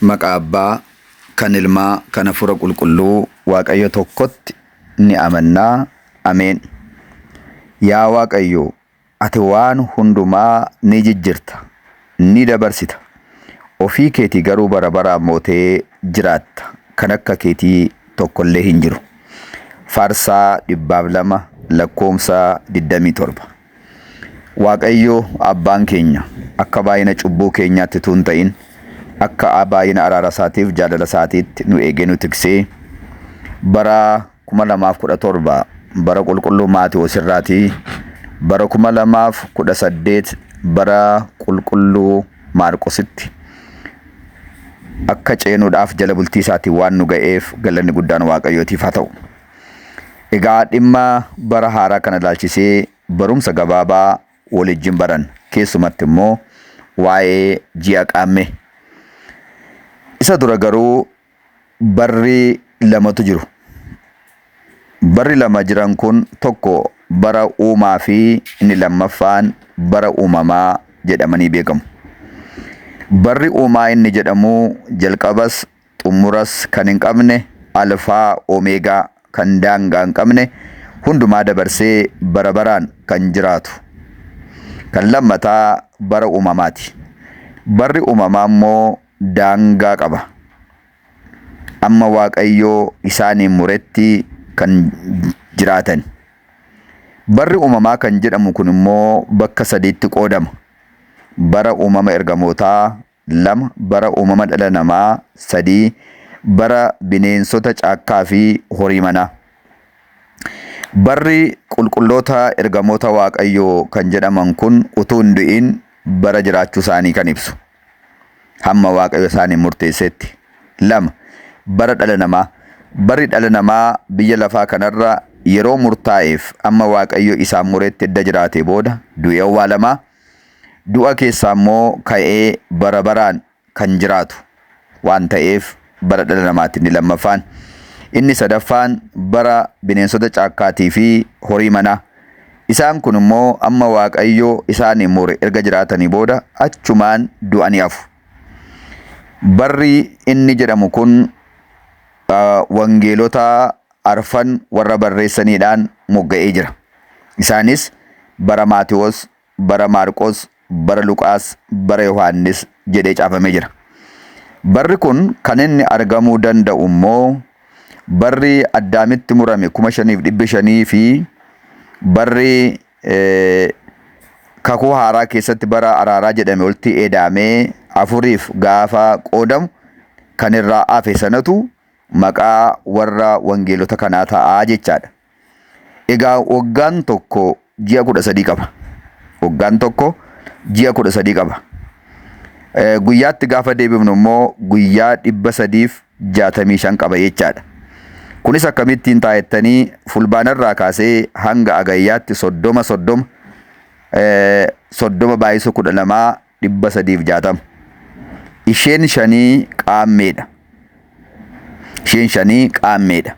Maqaa Abbaa, kan Ilmaa, kan Hafuura Qulqulluu Waaqayyo tokkotti ni amannaa. Ameen. Yaa Waaqayyo, ati waan hundumaa ni jijjirta, ni dabarsita. Ofii keetii garuu bara baraan mootee jiraatta. Kan akka keetii tokkollee hin jiru. Faarsaa 102 lakkoomsa 27. Waaqayyo abbaan keenya akka baay'ina cubbuu keenyaatti utuu hin ta'in akka baay'ina araara isaatiif jaalala isaatiitti nu eegee nu tiksee bara 2017 bara qulqulluu Maatiwoos irraatii bara 2018 bara qulqulluu Maarqositti akka ceenuudhaaf jala bultii isaatiin waan nu ga'eef galanni guddaan Waaqayyootiif haa ta'u. Egaa dhimma bara haaraa kana ilaalchisee barumsa gabaabaa walijjin baran keessumatti immoo waa'ee ji'a qaammee. Isa dura garuu barri lamatu jiru. Barri lama jiran kun tokko bara uumaa fi inni lammaffaan bara uumamaa jedhamanii beekamu. Barri uumaa inni jedhamu jalqabas xumuras kan hin qabne alfaa omeegaa kan daangaa hin qabne hundumaa dabarsee bara baraan kan jiraatu. Kan lammataa bara uumamaati. Barri uumamaa immoo daangaa qaba. Amma Waaqayyoo isaaniin muretti kan jiraatan. Barri uumamaa kan jedhamu kun immoo bakka sadiitti qoodama. Bara uumama ergamootaa 2 bara uumama dhala namaa 3 bara bineensota caakkaa fi horii manaa. Barri qulqulloota ergamoota Waaqayyoo kan jedhaman kun utuu hin du'in bara jiraachuu isaanii kan ibsu. Hamma Waaqayyo isaaniin murteessetti. 2 bara dhala namaa. Barri dhala namaa biyya lafaa kanarra yeroo murtaa'eef amma Waaqayyo isaan muretti edda jiraatee booda du'ee awwaalamaa. Du'a keessaa immoo ka'ee bara baraan kan jiraatu waan ta'eef bara dhala namaati inni lammaffaan. Inni sadaffaan bara bineensota caakkaatii fi horii manaa. Isaan kun immoo amma Waaqayyo isaanii mure erga jiraatanii booda achumaan du'anii hafu. Barri inni jedhamu kun wangeelota arfan warra barreessaniidhaan mogga'ee jira. Isaanis bara Maatiwoos, bara Maarqos, bara Luqaas, bara Yohaannis jedhee caafamee jira. Barri kun kan inni argamuu danda'u immoo barri Addaamitti murame 5500 fi barri kakuu haaraa keessatti bara araaraa jedhame olti edaamee afuriif gaafa qoodamu kan irraa hafe sanatu maqaa warra wangeelota kanaa ta'aa jechaadha. Egaa waggaan tokko ji'a 13 qaba. Waggaan tokko ji'a 13 qaba. Guyyaatti gaafa deebifnu immoo guyyaa 365 qaba jechaadha. Kunis akkamittiin taayettanii fulbaanarraa kaasee hanga agayyaatti 30 30 30 baay'isuu 12 360. Isheen shanii qaammeedha. Isheen shanii qaammeedha.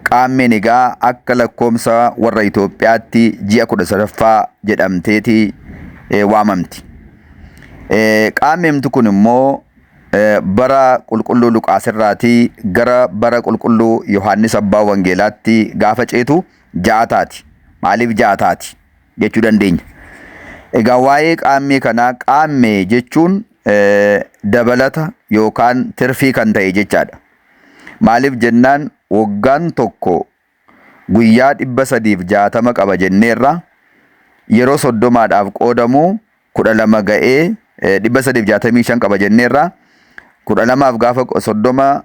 Qaammeen egaa akka lakkoomsa warra Itoophiyaatti ji'a 13ffaa jedhamteeti waamamti. Qaammeemtu kun immoo bara qulqulluu Luqaas irraatii gara bara qulqulluu Yohaannis Abbaa Wangeelaatti gaafa ceetu ja'a taati. Maaliif ja'a taati jechuu dandeenya. Egaa waa'ee qaammee kanaa qaammee jechuun dabalata yookaan tirfii kan ta'e jechaadha. Maaliif jennaan waggaan tokko guyyaa 360 qaba jenneerra yeroo soddomaadhaaf qoodamu 12 ga'ee 365 qaba jenneerra 12f gaafa 30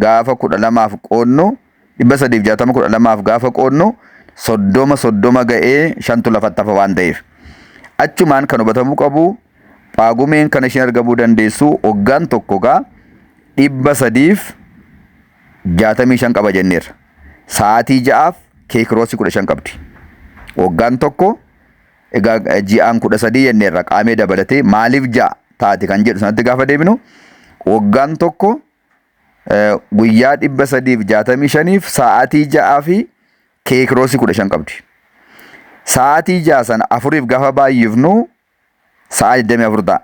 gaafa 12f qoodnu 360 12f gaafa qoodnu 30 30 ga'ee shantu lafatti hafa waan ta'eef. Achumaan kan hubatamuu qabu Phaagumeen kan isheen argamuu dandeessu waggaan tokko gaa 365 qaba jenneerra. Sa'aatii ja'aaf keekiroosii 15 qabdi. Waggaan tokko egaa ji'aan 13 jenneerra qaamee dabalatee maaliif ja'a taate kan jedhu sanatti gaafa deebinu waggaan tokko guyyaa 365f sa'aatii ja'aa fi keekiroosii 15 qabdi. Sa'aatii ja'a sana afuriif gaafa baay'ifnu sa'a 24 ta'a.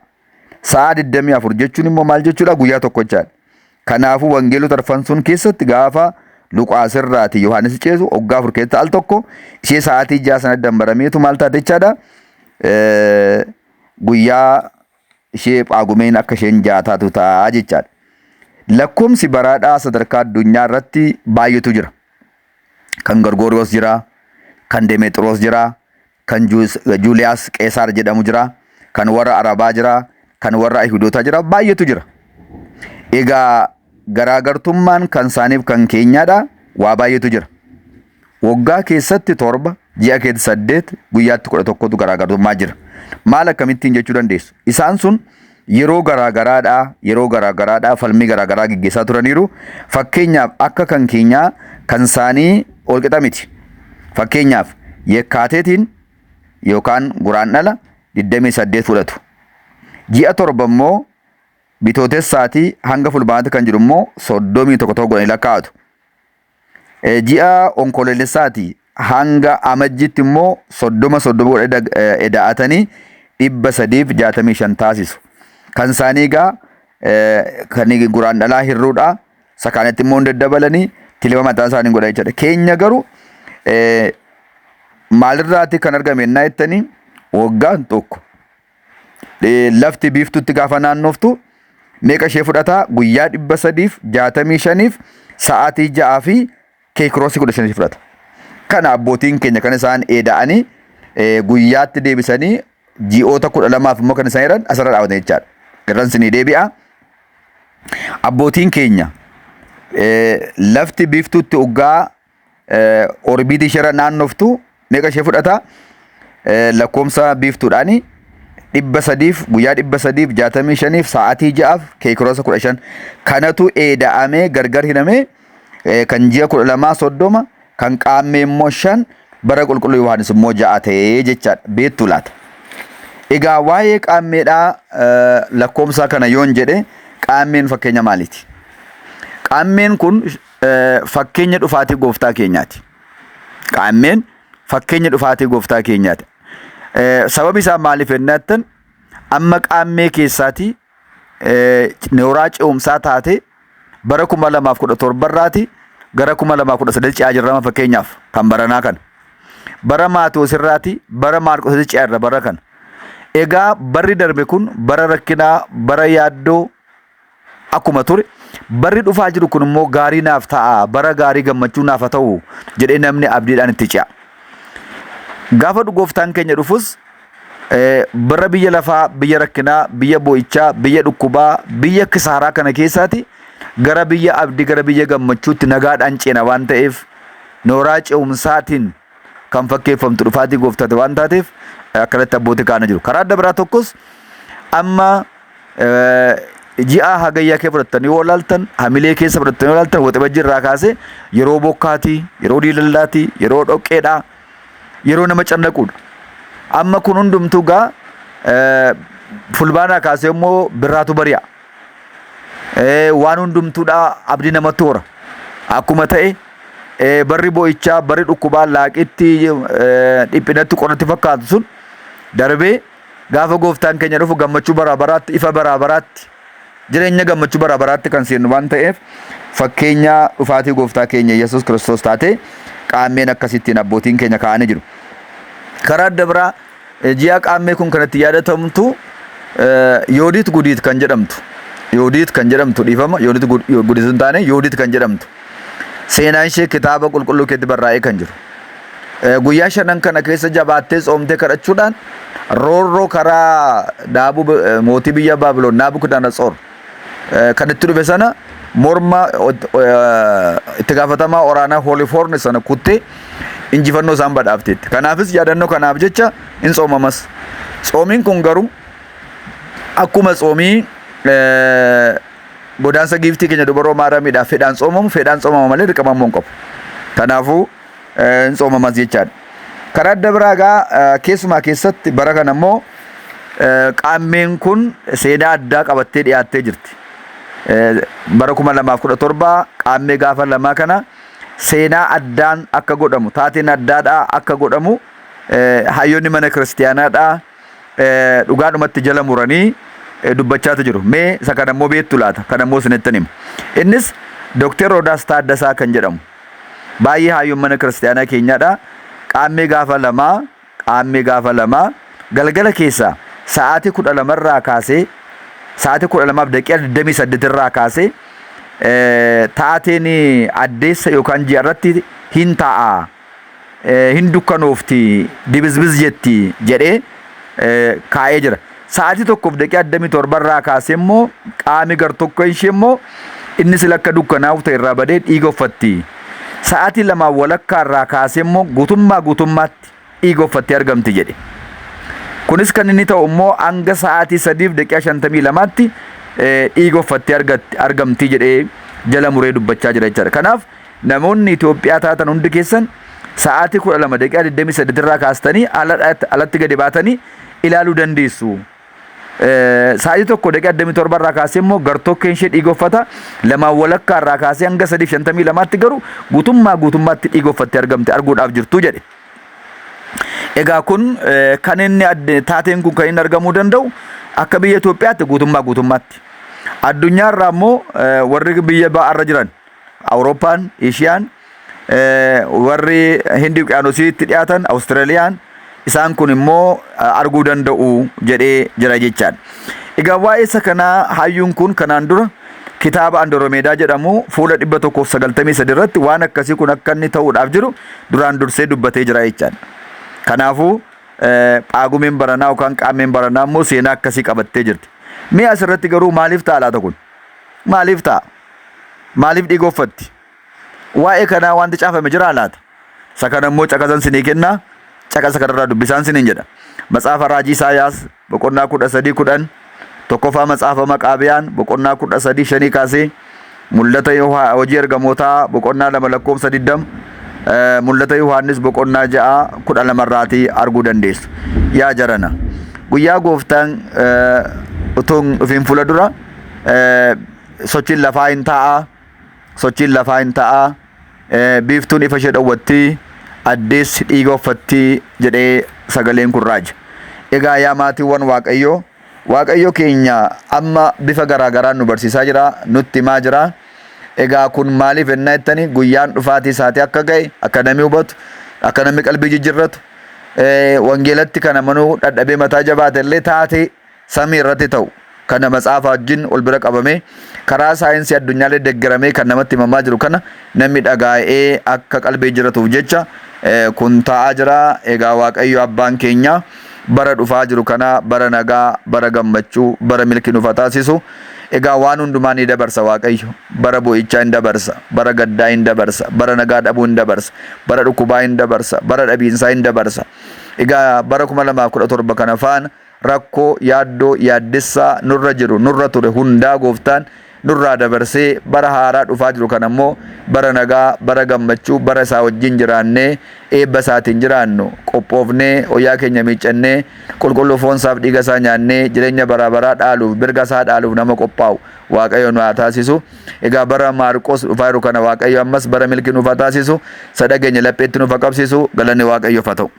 Sa'a 24 jechuun immoo maal jechuudha? Guyyaa tokko jechaadha. Kanaafuu wangeelota arfan sun keessatti gaafa Luqaas irraati Yohaannis ceesu waggaa 4 keessatti al tokko ishee sa'aatii 6 sana dambarameetu maal taate jechaadha? Guyyaa ishee Phaagumeen akka isheen 6 taatu ta'a jechaadha. Lakkoomsi baraadhaa sadarkaa addunyaa irratti baay'eetu jira. Kan Gorgooriyoos jira, kan Demeexiroos jira, kan Juuliyaas Qeesaar jedhamu jira, kan warra Arabaa jira, kan warra Ayihudootaa jira, baay'eetu jira. Egaa garaagartummaan kan isaaniif kan keenyaadha waa baay'eetu jira. Waggaa keessatti 7, ji'a keessatti 8, guyyaatti 11tu garaagartummaa jira. Maal akkamittiin jechuu dandeessu? Isaan sun yeroo garaagaraadhaa yeroo garaagaraadhaa falmii garaagaraa geggeessaa turaniiru. Fakkeenyaaf akka kan keenyaa kan isaanii walqixa miti. Fakkeenyaaf Yekkaateetiin yookaan Guraandhala 28 fudhatu. Ji'a 7 immoo Bitootessaatii hanga Fulbaanaatti kan jiru immoo 31 tokko godhanii lakkaa'atu. Ji'a Onkoloolessaatii hanga Amajjiitti immoo 30 30 godhanii eda'atanii 365 taasisu. Kan isaanii egaa kan Guraandhalaa hirruudha. Sakaanitti immoo hin daddabalanii tilima mataa isaanii godha jechuudha. Keenya garuu maalirraati kan argame ennaa jettanii waggaan tokko lafti biiftutti gaafa naannoftu meeqa ishee fudhata? Guyyaa 365f sa'aatii 6 fi keekiroosii 15 ishee fudhata. Kana abbootiin keenya kan isaan eeda'anii guyyaatti deebisanii ji'oota 12f immoo kan isaan jiran asirra dhaabatan jechaadha. Irran sinii deebi'a. Abbootiin keenya lafti biiftuutti oggaa orbiitii isheerra naannoftu meeqa ishee fudhata? Lakkoomsa biiftuudhaani 300f guyyaa 365f sa'aatii 6f keekirosa 15 kanatu eeda'amee gargar hiramee kan ji'a 12 30 kan qaammee immoo 5 bara qulqulluu Yohaannis immoo 6 ta'ee jechaadha. Beektu laata? Egaa waa'ee qaammeedhaa lakkoomsaa kana yoon jedhe qaammeen fakkeenya maaliiti? Qaammeen kun fakkeenya dhufaatii gooftaa keenyaati. Qaammeen fakkeenya dhufaatii gooftaa keenyaati. Sababi isaa maaliif jennaattan amma qaammee keessaatii nooraa ce'umsaa taate bara 2017 irraati gara 2018 ce'aa jirrama fakkeenyaaf kan baranaa kana. Bara Maatewos irraati bara Maarqos ce'aa jirra bara kana. Egaa barri darbe kun bara rakkinaa, bara yaaddoo akkuma ture barri dhufaa jiru kun immoo gaarii naaf ta'a, bara gaarii gammachuu naaf haa ta'u jedhee namni abdiidhaan itti ce'a. Gaafa gooftaan keenya dhufus bara biyya lafaa, biyya rakkinaa, biyya boo'ichaa, biyya dhukkubaa, biyya kisaaraa kana keessaati gara biyya abdii, gara biyya gammachuutti nagaadhaan ceena waan ta'eef nooraa ce'umsaatiin kan fakkeeffamtu dhufaatii gooftaati waan taateef akkanatti abbootii kaana jiru. Karaa adda biraa tokkos amma ji'a hagayyaa kee fudhattanii yoo ilaaltan, hamilee keessa fudhattanii yoo ilaaltan, waxabajjii irraa kaasee yeroo bokkaatii, yeroo diilallaatii, yeroo dhoqqeedhaa, yeroo nama cannaquudha. Amma kun hundumtuu gaa fulbaanaa kaasee immoo birraatu bari'a. Waan hundumtuudha abdii namatti hora. Akkuma ta'e barri boo'ichaa, barri dhukkubaa, laaqitti, dhiphinatti, qorratti fakkaatu sun darbee gaafa gooftaan keenya dhufu gammachuu baraa baraatti, ifa baraa baraatti, jireenya gammachuu baraa baraatti kan seennu waan ta'eef fakkeenya dhufaatii gooftaa keenya Yesuus Kiristoos taate qaammeen akkasittiin abbootiin keenya kaa'anii jiru. Karaa adda biraa ji'a qaammee kun kan itti yaadatamtu Yoodiit Gudiit kan jedhamtu. Yoodiit kan jedhamtu dhiifama Yoodiit Gudiit hin taane Yoodiit kan jedhamtu. Seenaan ishee kitaaba qulqulluu keessatti barraa'ee kan jiru. Guyyaa shanan kana keessa jabaattee tsoomtee kadhachuudhaan roorroo karaa Daabuu mootii biyya Baabiloon Naabukadnetsoor kan itti dhufe sana morma itti gaafatamaa waraanaa Holifoorni sana kuttee injifannoo isaan badhaafteetti. Kanaafis yaadannoo kanaaf jecha hin tsoomamas. Tsoomiin kun garuu akkuma tsoomii godaansa giiftii keenya dubaroo Maariyaamiidhaaf fedhaan tsoomamu fedhaan tsoomama malee dirqama immoo hin qabu. Kanaafuu hin tsoomamas jechaadha. Karaa adda biraa egaa keessumaa keessatti bara kana immoo qaammeen kun seenaa addaa qabattee dhiyaattee jirti. Bara 2017 qaammee gaafa lamaa kana seenaa addaan akka godhamu taateen addaadhaa akka godhamu hayyoonni mana kiristiyaanaadhaa dhugaadhumatti jala muranii dubbachaatu jiru. Mee isa kana immoo beektu laata? Kana immoo isinittin hima. Innis Dookter Roodaas Taaddasaa kan jedhamu. Baay'ee hayyuun mana kiristaanaa keenyaadha. Qaammee gaafa lamaa, qaammee gaafa lamaa galgala keessaa sa'aatii 12 irraa kaasee sa'aatii 12:28 irraa kaasee taateen addeessa yookaan ji'a irratti hin ta'a. Hin dukkanoofti, dibizbiz jetti jedhee kaa'ee jira. Sa'aatii 1:27 irraa kaasee immoo qaami gartokkoo ishee immoo inni sila akka dukkanaa'u ta'e irraa badee dhiiga uffatti. Sa'aatii lamaan walakkaa irraa kaasee immoo guutummaa guutummaatti dhiiga uffattee argamti jedhe. Kunis kan inni ta'u immoo hanga sa'aatii 3:52tti dhiiga uffattee argamti jedhee jala muree dubbachaa jira jechaadha. Kanaaf namoonni Itoophiyaa taatan hundi keessan sa'aatii 12:28 irraa kaastanii alatti gadi baatanii ilaaluu dandeessu. Sa'aatii 1:27 irraa kaasee immoo gartokkeen ishee dhiiga uffata, lamaan walakkaa irraa kaasee hanga 3:52tti garuu guutummaa guutummaatti dhiiga uffattee argamte arguudhaaf jirtu jedhe. Egaa kun kan inni taateen kun kan inni argamuu danda'u akka biyya Itoophiyaatti guutummaa guutummaatti. Addunyaa irraa immoo warri biyya ba'aarra jiran Awurooppaan, Eeshiyaan, warri Hindii Uqiyaanosiitti dhiyaatan, Awustiraaliyaan isaan kun immoo arguu danda'u jedhee jira jechaadha. Egaa waa'ee isa kanaa hayyuun kun kanaan dura kitaaba Andromeedaa jedhamu fuula 193 irratti waan akkasii kun akka inni ta'uudhaaf jiru duraan dursee dubbatee jira jechaadha. Kanaafuu phaagumeen baranaa yookaan qaammeen baranaa immoo seenaa akkasii qabattee jirti. Mee asirratti garuu maaliif ta'a laata kun? Maaliif ta'a? Maaliif dhiiga uffatti? Waa'ee kanaa wanti caafame jiraa laata? Isa kana immoo caqasan sinii kennaa. Caqasa kanarraa dubbisaan siniin jedha. Matsaafa Raajii Isaayaas boqonnaa 13 10, tokkoffaa Matsaafa Maqaabiyaan boqonnaa 13 5 kaasee, Mul'ata Hojii Ergamootaa boqonnaa 2 lakkoofsa 20, Mul'ata Yohaannis boqonnaa 6 12 irraatii arguu dandeessu. Yaa jarana, guyyaa gooftaan utuu hin dhufin fuula dura sochiin lafaa hin ta'a, sochiin lafaa hin ta'a, biiftuun ifa ishee dhowwatti, addeessi dhiiga uffatti jedhee sagaleen kun raaja. Egaa yaa maatiiwwan Waaqayyoo, Waaqayyo keenya amma bifa garaa garaan nu barsiisaa jira, nutti himaa jira. Egaa kun maaliif ennaa jettanii guyyaan dhufaatii isaatii akka ga'e, akka namni hubatu, akka namni qalbii jijjiirratu, wangeelatti kan amanuu dhadhabee mataa jabaate illee taatee samii irratti ta'u kana matsaafa wajjin wal bira qabamee karaa saayinsii addunyaalee deggeramee kan namatti himamaa jiru kana namni dhagaa'ee akka qalbii jiratuuf jecha kun taa'aa jira. Egaa Waaqayyo abbaan keenya bara dhufaa jiru kana bara nagaa, bara gammachuu, bara milkii nuuf haa taasisu. Egaa waan hundumaa ni dabarsa Waaqayyo. Bara bo'ichaa hin dabarsa, bara gaddaa hin dabarsa, bara nagaa dhabuu hin dabarsa, bara dhukkubaa hin dabarsa, bara dhabiinsaa hin dabarsa. Egaa bara 2017 kana faana rakkoo, yaaddoo, yaaddessaa nurra jiru, nurra ture hundaa gooftaan nurraa dabarsee bara haaraa dhufaa jiru kana immoo bara nagaa, bara gammachuu, bara isaa wajjin jiraannee eebba isaatiin jiraannu qophoofnee wayyaa keenya miiccannee qulqulluu foon isaaf dhiiga isaa nyaannee jireenya baraa baraa dhaaluuf mirga isaa dhaaluuf nama qophaa'u Waaqayyo nu haa taasisu. Egaa bara Maarqos dhufaa jiru kana Waaqayyo ammas bara milkii nuuf haa taasisu. Isa dhageenya lapheetti nuuf haa qabsiisu. Galanni Waaqayyoof haa ta'u.